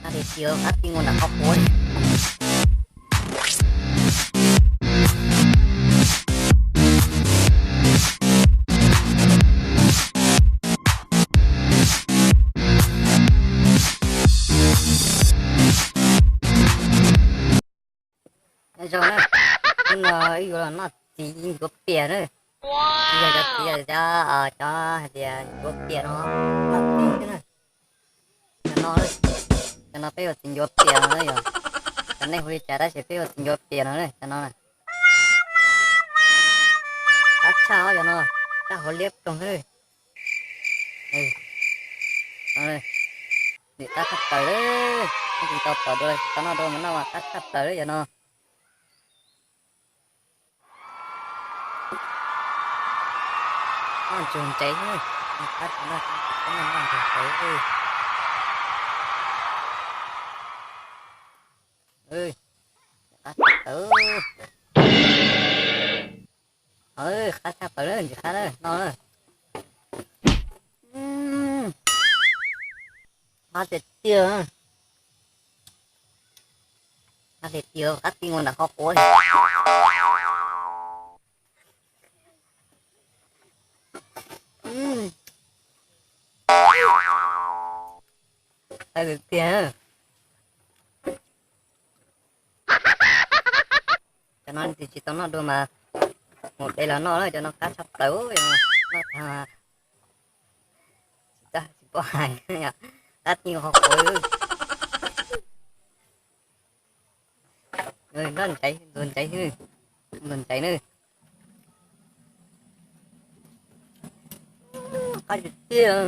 Qab tiag tiag, qab tij nkaus nram qhov quav. Nyob zoo na, hnub no wb yuav los noj txiv ncuav pias na. Tsis yog cov txiv, cov, cov hais tias ncuav pias no, noj txiv xwb na. Cov no, cov no peb hu ua txiv ncuav pias no na yom. Cov nej hu li cas tab sis peb hu ua txiv ncuav pias no na, cov no na. Qab tshaj os cov no, qab hauv liab ploog xwb. Nim qab tshaj plaws, tsis tau pom dua, tsis tau noj dua mas noj mas qab tshaj plaws li cov no. Noj ntsuag ntsev, qab tshaj noj, noj ntsuag ntsev. Qab tshaj plaws, qab tshaj plaws, ntsis qab na, noj na. Qab tiag tiag, qab tiag tiag, qab tij nkaus nram qhov quav. Qab tiag tiag. Cov no tsis tau noj dua mas mus de los noj, cov no qab tshaj plaws, noj tag tsis txaj tsis paub hais, qab tij nkaus qhov quav. Noj ntsev, ntsuag ntsev, ntsuag ntsev na. Qab tiag tiag,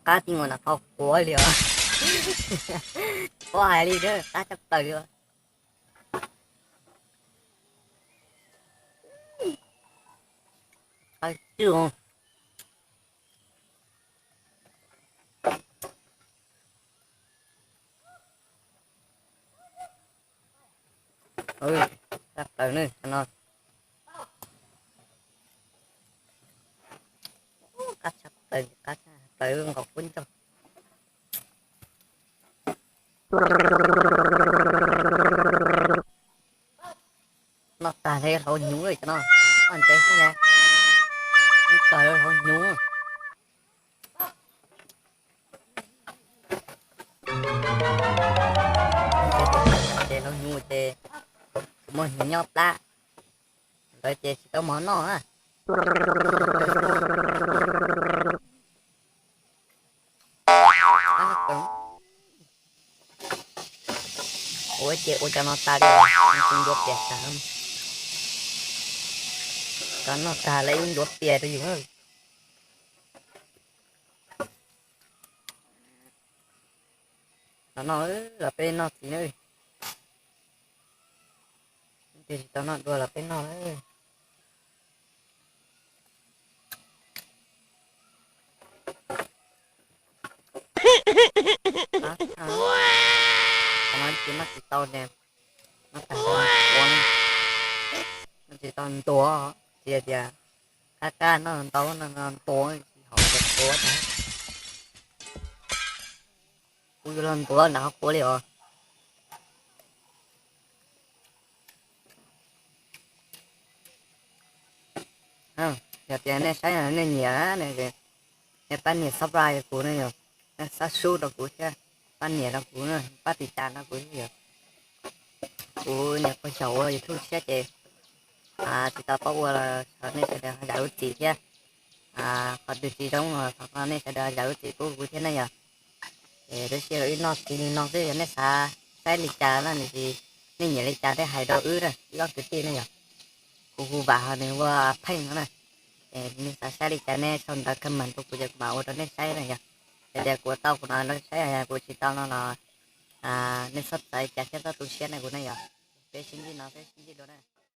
qab tij nkaus nram qhov quav li os. Tsis paub hais li, qab tshaj plaws li os. Qab tiag. Qab plaws ne, no. Qab tshaj plaws, qab tshaj plaws nkaus kub ncauj. Noj tag li hlauv hnyuv cov no, noj ntsev xwb na, ib tog hlauv hnyuv. Ces hlauv hnyuv ces muaj hnyuv nyob plab, ntawd ces tsis tau mov noj na. Ua ces ua cov no tas li, ib ncuav pias tas. Cov noj tag lawv ib ncuav pias rau yus. Los no los peb noj txiv na. Ces tsis tau noj dua los peb noj na. Qab tshaj, qhov no ces noj tsis tau ne, noj tag ua, noj tsis tau ntuav, tsis tias qab qab noj ntau no ntuav, tsis haum ntuav tag. Kuv yuav los ntuav nram qhov quav li os. Yog tias nej saib nej nyiam, nej pab nias subscribe rau kuv ne yom, nej pab sub rau kuv thiab, pab nias rau kuv, pab tiv tas rau kuv thiab yom. Kuv nyuam qhuav xyaum ua YouTube tshiab ces tsis tau paub ua los thov nej sawv daws ho zam lub txim thiab. Qhov twg tsis zoo los thov nej sawv daws ho zam lub txim pub kuv thiab ne yom. Es lub sij hawm wb noj txiv li no xwb, yog nej xav saib li cas no nws tsis, nej nyiam li cas thiaj hais rau wb na ib ob kwv tij ne yom. Kuv hu vam ho nws ua pheej no na. Es nej xav saib li cas nej sau ntawv comment rau kuv ces kuv mam ua rau nej saib na yom. Yog tias kuv ua tau kuv no rau saib, yog kuv tsis tau no los nej txhob txav li cas thiab txhob tu siab na kuv ne yom. Peb sib ntsib no peb sib ntsib dua na.